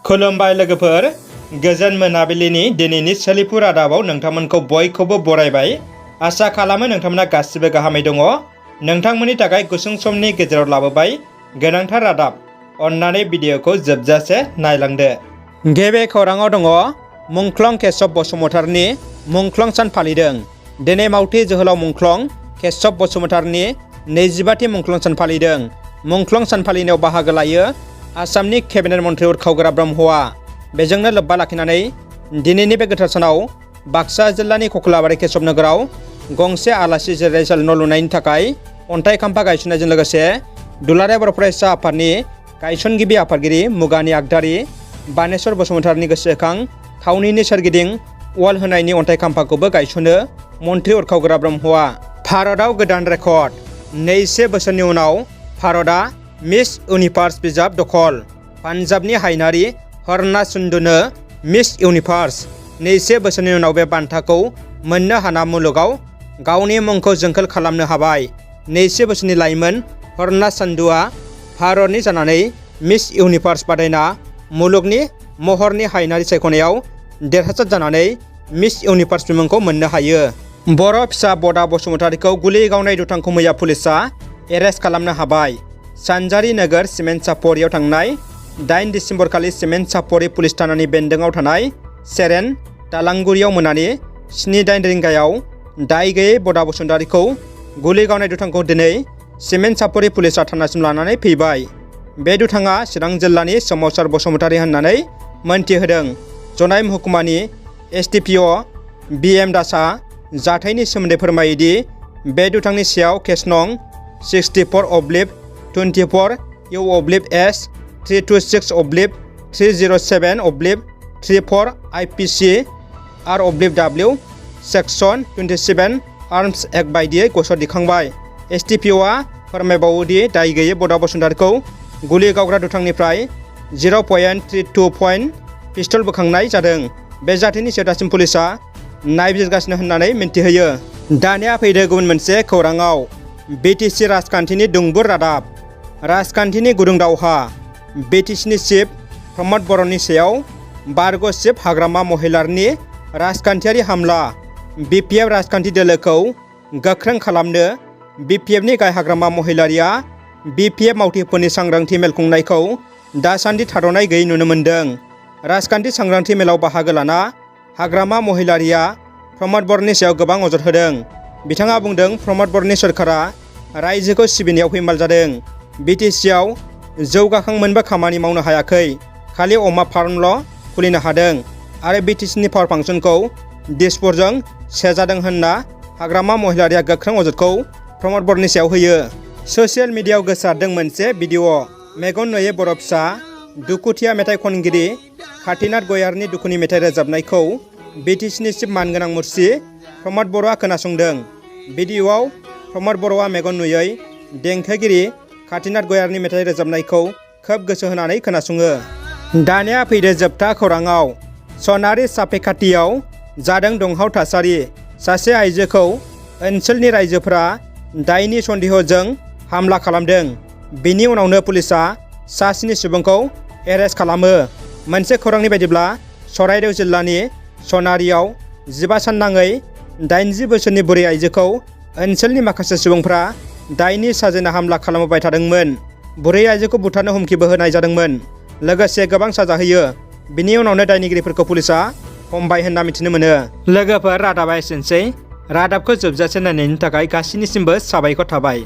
खुलुमबाय लोगोफोर, गोजोन मोनाबिलिनि दिनैनि सोलिफु रादाबाव नोंथांमोनखौ बयखौबो बरायबाय। आसा खालामो नोंथांमोना गासिबो गाहामै दङ। नोंथांमोननि थाखाय गुसुं समनि गेजेराव लाबोबाय गोनांथार रादाब। अन्नानै भिडिअखौ जोबजासे नायलांदो। गिबि खौराङाव दङ मुंख्लं केशब बसुमतारीनि मुंख्लं सान फालिदों। दिनै मावथि जोहोलाव मुंख्लं केशब बसुमतारीनि 25थि मुंख्लं सान फालिदों। मुंख्लं सान फालिनायाव बाहागो लायो आसामनि केबिनेट मन्थ्रि उरखाव ब्रह्मआ। बेजोंनो लोब्बा लाखिनानै दिनैनि बे गोथार सानाव बाक्सा जिल्लानि कक्लाबारि केशब नोगोराव गंसे आलासि जिरायसालि न' लुनायनि थाखाय अन्थाइ खाम्फा गायसननायजों लोगोसे दुलाराय बर' फरायसा आफादनि गायसनगिरि आफादगिरि मुगानि आगदारि बानेश्वर बसुमतारीनि गोसोखां थावनिनि सोरगिदिं वाल होनायनि अन्थाइ खाम्फाखौबो गायसनो मन्थ्रि उरखाव ब्रह्मआ। भारतआव गोदान रेकर्ड। 2 बोसोरनि उनाव भारतआ मिस इउनिभार्स बिजाब दखल। पान्जाबनि हायनारि हरना सुन्दुनो मिस इउनिभार्स 2 बोसोरनि उनाव बे बान्थाखौ मोननो हाना मुलुगाव गावनि मुंखौ जोंखोल खालामनो हाबाय। 2 बोसोरनि लाइमोन हरना सान्धुआ भारतनि जानानै मिस इउनिभार्स बादायना मुलुगनि महरनि हायनारि सायख'नायाव देरहासार जानानै मिस इउनिभार्स बिमुंखौ मोननो हायो। बर' फिसा बडा बसुमतारीखौ गुलि गावनाय दुथांखौ मैया पुलिसआ एरेस्ट खालामनो हाबाय। सानजारि नोगोर सिमेन्ट सापरियाव थांनाय 8 दिसेम्बर खालि सिमेन्ट सापरि पुलिस थानानि बेन्दोंआव थानाय सेरेन दालांगुरियाव मोनानि 7-8 रिंगायाव दाय गैयै बडा बसुमतारीखौ गुलि गावनाय दुथांखौ दिनै सिमेन्ट सापरि पुलिसआ थानासिम लानानै फैबाय। बे दुथाङा चिरां जिल्लानि सोमावसार बसुमतारी होननानै मोनथिहोदों। जनाय महकुमानि SDPO BM दासआ जाथायनि सोमोन्दै फोरमायोदि बे दुथांनि सायाव केस नं 64/24/U/S 326/307/34 IPC R/W section 27 arms act बायदियै गसर दिखांबाय। SDPOआ फोरमायबावोदि दाय गैयै बडा बसुमतारीखौ गुलि गावग्रा दुथांनिफ्राय 0.32 पिस्तल बोखांनाय जादों। बे जाथायनि सायाव दासिम पुलिसआ नायबिजिरगासिनो होननानै मिन्थिहोयो। दानिया फैदो गुबुन मोनसे खौराङाव। BTC राजखान्थिनि दुंबुर रादाब। राजखान्थिनि गुदुं दावहा। BTCनि चिफ प्रमद बर'नि सायाव बारग' चिफ हाग्रामा महिलारनि राजखान्थियारि हामला। BPF राजखान्थि दोलोखौ गोख्रों खालामनो BPFनि गाहाय हाग्रामा महिलारिया BPF मावथिफोरनि सांग्रांथि मेल खुंनायखौ दासान्दि थाद'नाय गैयै नुनो मोन्दों। राजखान्थि सांग्रांथि मेलाव बाहागो लाना हाग्रामा महिलारिया प्रमद बर'नि सायाव गोबां अजद होदों। बिथाङा बुंदों प्रमद बर'नि सोरखारा रायजोखौ सिबिनायाव फैमाल जादों। BTCआव जौगाखां मोनबो खामानि मावनो हायाखै, खालि अमा फार्मल' खुलिनो हादों आरो BTCनि पावार फांसनखौ दिसपुरजों सेजादों होनना हाग्रामा महिलारिया गोख्रों अजदखौ प्रमद बर'नि सायाव होयो। ससियेल मिडियायाव गोसारदों मोनसे भिडिअ'। मेगन नुयै बर' फिसा दुखुथिया मेथाइ खनगिरि कातिनाथ गयारनि दुखुनि मेथाइ रोजाबनायखौ BTCनि चिफ मानगोनां मुरसि प्रमद बर'आ खोनासंदों। भिडिअ'आव प्रमद बर'आ मेगन नुयै देंखोगिरि कातिनाथ गयारनि मेथाइ रोजाबनायखौ खोब गोसो होनानै खोनासङो। दानिया फैदो जोबथा खौराङाव। सनारि सापेखाथियाव जादों दुंहाव थासारि। सासे आइजोखौ ओनसोलनि रायजोफोरा दायनि सन्देहजों हामला खालामदों। बिनि उनावनो पुलिसआ सा 7 सुबुंखौ एरेस्ट खालामो। मोनसे खौरांनि बायदिब्ला चराइदेव जिल्लानि सनारियाव 15 सान नाङै 80 बोसोरनि बुरै आइजोखौ ओनसोलनि माखासे सुबुंफ्रा दायनि साजायना हामला खालामबाय थादोंमोन। बुरै आइजोखौ बुथारनो हुमखिबो होनाय जादोंमोन, लोगोसे गोबां साजा होयो। बिनि उनावनो दायनिगिरिफोरखौ पुलिसआ हमबाय होनना मिथिनो मोनो। लोगोफोर, रादाबा एसेनोसै। रादाबखौ जोबजासे नायनायनि थाखाय गासैनिसिमबो साबायखर थाबाय।